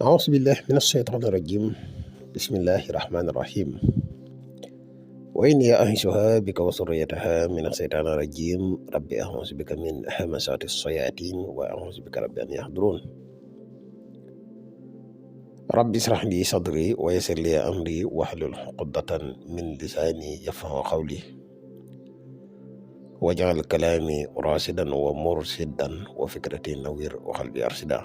أعوذ بالله من الشيطان الرجيم بسم الله الرحمن الرحيم وإني أعيذها بك وذريتها من الشيطان الرجيم ربي أعوذ بك من همزات الشياطين وأعوذ بك ربي أن يحضرون ربي اشرح لي صدري ويسر لي أمري واحلل عقدة من لساني يفقهوا قولي واجعل كلامي راشدا ومرشدا وفكرتي نوير وقلبي أرشدا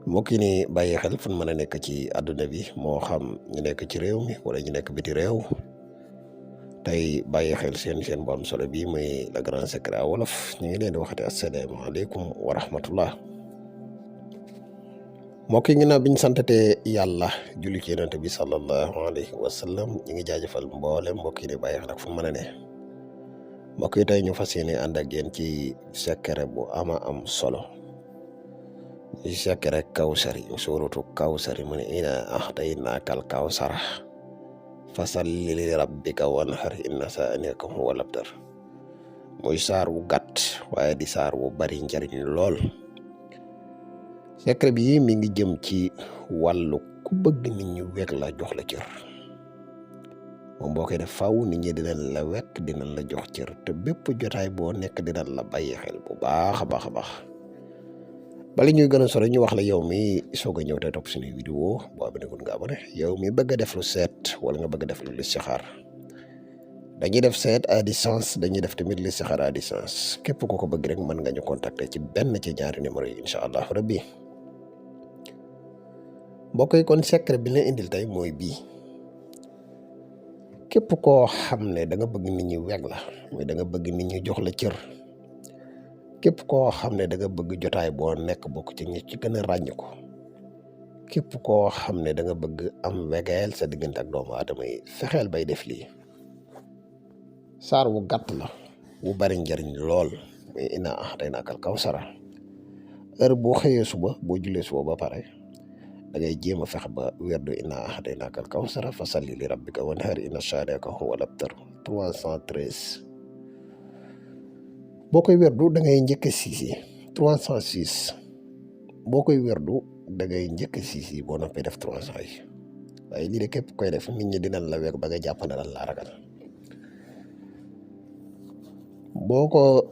mbokk yi ni bàyyi xel fu mën a nekk ci àdduna bi moo xam ñu nekk ci réew mi wala ñu nekk biti réew tey bàyyi xel seen bu am solo bi muy le grand secret wolof ñu ngi leen di waxati asalaamaaleykum wa rahmatullah mbokk yi ginnaaw bi ñu santatee yàlla julli ci yonent bi sallallahu alayhi wa sallam ñu ngi jaajëfal mboolem mbokk yi ni bàyyi xel ak fu mën a ne mbokk yi tey ñu fas yéene ànd ak yéen ci secret bu ama am solo ci secret kawsar yi suuratu kawsar yi mu ne inaa a'taynaakal kawsara fasalli li rabbika wanhar inna shaani'aka huwal abtar muy saar wu gàtt waaye di saar wu bari njariñ lool secret bi mi ngi jëm ci wàllu ku bëgg nit ñi wekk la jox la cër moom boo koy def faw nit ñi dinañ la wekk dinañ la jox cër te bépp jotaay boo nekk dinañ la bàyyi xel bu baax a baax a baax bala ñuy gën a sore ñu wax la yow mi soog a ñëw te topp suñuy vidéo boo abonné gun nga abonné yow mi bëgg a def lu seet wala nga bëgg a def lu listixaar dañuy def seet à distance dañuy def tamit listixaar à distance képp ku ko bëgg rek mën nga ñu contacter ci benn ci ñaari numéro yi incha allah rabbi mbokk yi kon secret bi la indil tey mooy bii képp koo xam ne da nga bëgg nit ñi weg la mooy da nga bëgg nit ñi jox la cër képp koo xam ne da nga bëgg jotaay boo nekk bokk ci ñi ci gën a ràññ ko képp koo xam ne da nga bëgg am wegeel sa diggante ak doomu aadama yi fexeel bay def lii saar wu gàtt la wu bari njariñ lool muy inaa a'taynaakal kawsara heure boo xëyee suba boo jullee suba ba pare da ngay jéem a fex ba werdu inaa a'taynaakal kawsara fasalli li rabbika wanhar inna shaani'aka huwal abtar 313 boo koy werdu da ngay njëkk a siisi 306 boo koy werdu da ngay njëkk a siisi boo noppee def 300 yi waaye lii de képp koy def nit ñi dinañ la weg ba nga jàpp ne dañ laa ragal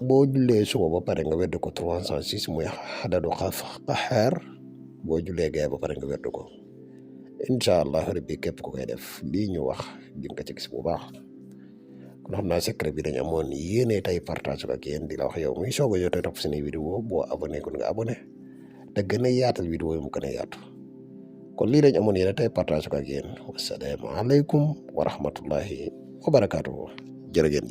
boo jullee suba ba pare nga werdu ko 306 muy xadadu qaxaar boo jullee gaay ba pare nga werdu ko incha allah rabbi képp ku koy def lii ñu wax di nga ci gis bu baax. kon xam naa secret bi dañu amoon yéene tey partage ak yéen di la wax yow muy soog a jotee topp suñuy vidéo boo abonné kon nga abonné te gën a yaatal vidéo yi mu gën a yaatu kon lii dañu amoon yéene tey partage ak yéen wasalaamaaleykum wa rahmatullahi wa barakaatuhu jërë ngeen jëf